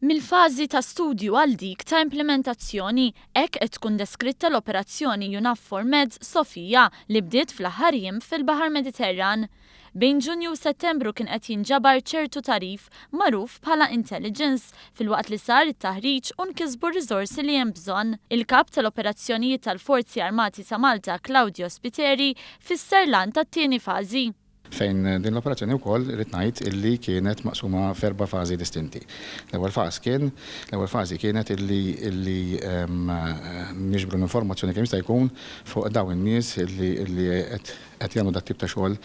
Mill-fażi ta' studju għal dik ta' implimentazzjoni, hekk qed tkun deskritta l-operazzjoni EUNAVFOR Med Sophia li bdiet fl-aħħar jiem fil-Baħar Mediterran. Bejn Ġunju u Settembru kien qed jinġabar ċertu tagħrif magħruf bħala intelligence filwaqt li sar it-taħriġ u nkisbu r-riżorsi li hemm bżonn. Il-Kap tal-Operazzjonijiet tal-Forzi Armati ta' Malta Claudio Spiteri fisser l-għan tat-tieni fażi. Fejn din l-operazzjoni wkoll irrid ngħid illi kienet maqsuma f'erba' fażi distinti. L-ewwel faż kien, l-ewwel fażi kienet illi illi niġbru l-informazzjoni kemm jista' jkun fuq dawn in-nies illi illi qed qed jagħmlu dat-tip ta' xogħol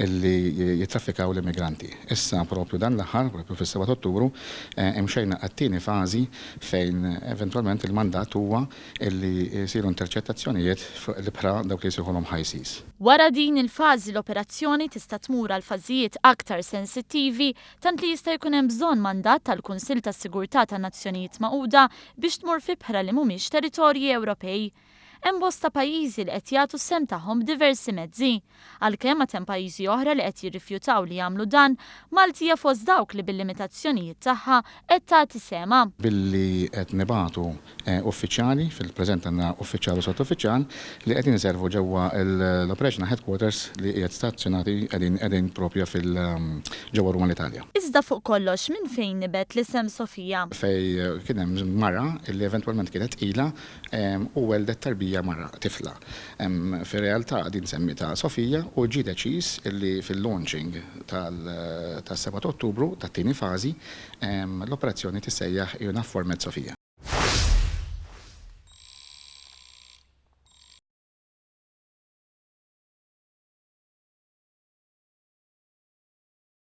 illi jittraffikaw l-immigranti. Issa propju dan l-aħħar, propju fis-7 ta' Ottubru, imxejna għat-tieni fażi fejn eventwalment il-mandat huwa illi jsiru interċettazzjonijiet fuq l-ibħra dawk li jsejħulhom high seas. Wara din il-fażi l-operazzjoni tista' tmur għal fażijiet aktar sensittivi tant li jista' jkun hemm bżonn mandat tal-Kunsill tas-Sigurtà tan-Nazzjonijiet Magħquda biex tmur f'ibħra li mhumiex territorji Ewropej. Hemm bosta pajjiżi li qed jagħtu s-sehem tagħhom b'diversi mezzi. Għalkemm għad hemm pajjiżi oħra li qed jirrifjutaw li jagħmlu dan, Malta hija fost dawk li bil-limitazzjonijiet tagħha qed tagħti sehemha. Billi qed nibagħtu uffiċjali, fil-preżent għandna uffiċjal u sottuffiċjal, li qegħdin iservu ġewwa l-Operational Headquarters li qiegħed stazzjonati qegħdin qegħdin propja fil ġewwa Ruma l-Italja. Iżda fuq kollox minn fejn nibet l-isem Sofia? Fejn kien hemm mara li eventwalment kienet tqila u welldet tarbija mara, tifla. Fir-realtà din semmietha Sofia u ġie deċiż li fil-launching tal tas-seba' ta' Ottubru tat-tieni fażi l-operazzjoni tissejjaħ EUNAVFOR Med Sofia.